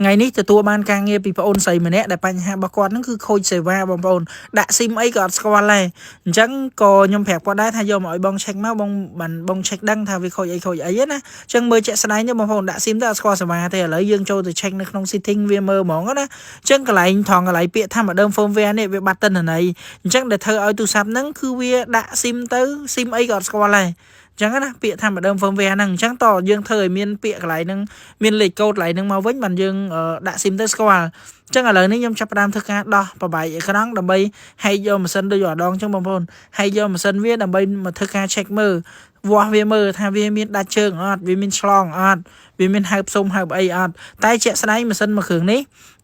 ថ្ងៃនេះទទួលបានការងារពីប្អូនស្រីម្នាក់ដែលបញ្ហារបស់គាត់ហ្នឹងគឺខូចសេវាបងប្អូនដាក់ស៊ីមអីក៏អត់ស្គាល់ដែរអញ្ចឹងក៏ខ្ញុំប្រាប់គាត់ដែរថាយកមកឲ្យបង check មកបងបានបង check ដឹងថាវាខូចអីខូចអីណាអញ្ចឹងមើលជាក់ស្ដែងទៅបងប្អូនដាក់ស៊ីមទៅអត់ស្គាល់សេវាទេឥឡូវយើងចូលទៅ check នៅក្នុង setting វាមើលហ្មងណាអញ្ចឹងកន្លែងថងកន្លែងពាក្យថាម្ដង firmware នេះវាបាត់ទិន្នន័យអញ្ចឹងដែលធ្វើឲ្យទូរស័ព្ទហ្នឹងគឺវាដាក់ស៊ីមទៅស៊ីមអីក៏អត់ស្គាល់ដែរអញ្ចឹងណាពាក្យថាម្ដង firmware ហ្នឹងអញ្ចឹងតយើងធ្វើឲ្យមានពាក្យកន្លែងហ្នឹងមានលេខកូដកន្លែងហ្នឹងមកវិញបានយើងដាក់ស៊ីមទៅស្គាល់អញ្ចឹងឥឡូវនេះខ្ញុំចាប់ផ្ដើមធ្វើការដោះបបែកអេក្រង់ដើម្បីហែកយកម៉ាស៊ីនដូចរដងអញ្ចឹងបងប្អូនហែកយកម៉ាស៊ីនវាដើម្បីមកធ្វើការ check មើលវាស់វាមើលថាវាមានដាច់ជើងអត់វាមានឆ្លងអត់វាមានហើបសុំហើបអីអត់តែជាក់ស្ដែងម៉ាស៊ីនមួយគ្រឿងនេះ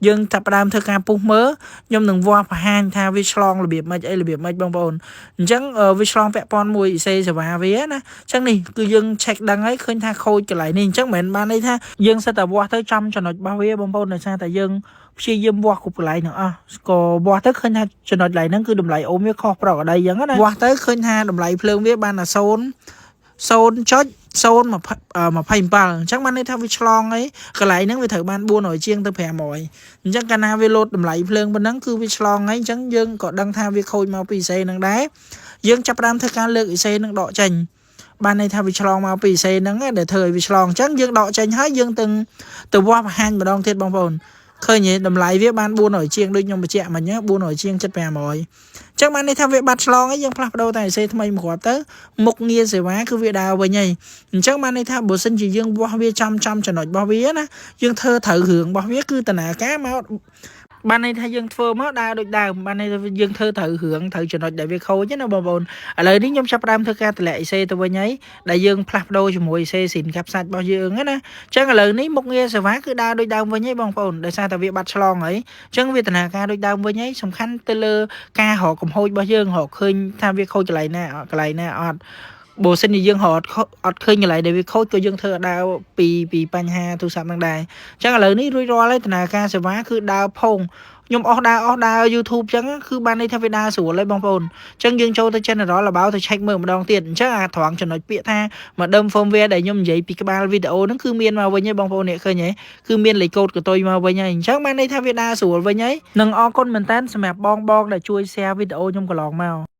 យើងចាប់ផ្ដើមធ្វើការពុះមើលខ្ញុំនឹងវាស់បង្ហាញថាវាឆ្លងរបៀបម៉េចអីរបៀបម៉េចបងប្អូនអញ្ចឹងវាឆ្លងពាក់ព័ន្ធមួយ IC សេវាវាណាអញ្ចឹងនេះគឺយើង check ដឹងហើយឃើញថាខូចកន្លែងនេះអញ្ចឹងមិនមែនបានន័យថាយើងសិតតែវាស់ទៅចំចំណុចរបស់វាបងប្អូនដោយសារតែយើងព្យាយាមវាស់គ្រប់កន្លែងទាំងអស់ក៏វាស់ទៅឃើញថាចំណុចកន្លែងហ្នឹងគឺតម្លៃអូមវាខុសប្រក្រតីអញ្ចឹងណាវាស់ទៅឃើញថាតម្លៃភ្លើងវាបានតែ0 0.027អញ្ចឹងបានន័យថាវាឆ្លងអីកន្លែងហ្នឹងវាត្រូវបាន400ជាងទៅ500អញ្ចឹងកាលណាវាលោតតម្លៃភ្លើងប៉ុណ្ណឹងគឺវាឆ្លងហើយអញ្ចឹងយើងក៏ដឹងថាវាខូចមកពី IC ហ្នឹងដែរយើងចាប់ផ្ដើមធ្វើការលើក IC ហ្នឹងដកចេញបានន័យថាវាឆ្លងមកពី IC ហ្នឹងដែលធ្វើឲ្យវាឆ្លងអញ្ចឹងយើងដកចេញហើយយើងទៅទៅវាស់បង្ហាញម្ដងទៀតបងប្អូនឃើញទេតម្លៃវាបាន400ជាងដូចខ្ញុំបញ្ជាក់មិញ400ជាង7500អញ្ចឹងបានន័យថាវាបាត់ឆ្លងហើយយើងផ្លាស់ប្ដូរតែ IC ថ្មីមួយគ្រាប់ទៅមុខងារសេវាគឺវាដើរវិញហើយអញ្ចឹងបានន័យថាបើសិនជាយើងវាស់វាចំចំចំណុចរបស់វាណាយើងធ្វើត្រូវរឿងរបស់វាគឺដំណើរការមក បានន័យថាយើងធ្វើមកដើរដូចដើមបានន័យថាយើងធ្វើត្រូវរឿងត្រូវចំណុចដែលវាខូចណាបងប្អូនឥឡូវនេះខ្ញុំចាប់ផ្ដើមធ្វើការតម្លាក់ IC ទៅវិញហើយដែលយើងផ្លាស់ប្ដូរជាមួយ IC ស៊ីនកាប់សាច់របស់យើងណាអញ្ចឹងឥឡូវនេះមុខងារសេវាគឺដើរដូចដើមវិញហើយបងប្អូនដោយសារតែវាបាត់ឆ្លងហើយអញ្ចឹងវាដំណើរការដូចដើមវិញហើយសំខាន់ទៅលើការរកកំហូចរបស់យើងរកឃើញថាវាខូចកន្លែងណាកន្លែងណាអត់បើសិនជាយើងរកអត់ឃើញកន្លែងដែលវាខូចក៏យើងធ្វើអត់ដើរពីពីបញ្ហាទូរស័ព្ទហ្នឹងដែរអញ្ចឹងឥឡូវនេះរួចរាល់ហើយដំណើរការសេវាគឺដើរផុងខ្ញុំអស់ដើរអស់ដើរ YouTube អញ្ចឹងគឺបានន័យថាវាដើរស្រួលហើយបងប្អូនអញ្ចឹងយើងចូលទៅ general របស់ទៅ check មើលម្ដងទៀតអញ្ចឹងអាត្រង់ចំណុចពាក្យថាម្ដុំ firmware ដែលខ្ញុំនិយាយពីក្បាលវីដេអូហ្នឹងគឺមានមកវិញហើយបងប្អូននេះឃើញទេគឺមានលេខកូដកតុយមកវិញហើយអញ្ចឹងបានន័យថាវាដើរស្រួលវិញហើយនឹងអរគុណមែនតើសម្រាប់បងបងដែលជួយ share វីដេអូខ្ញុំកន្លងមក។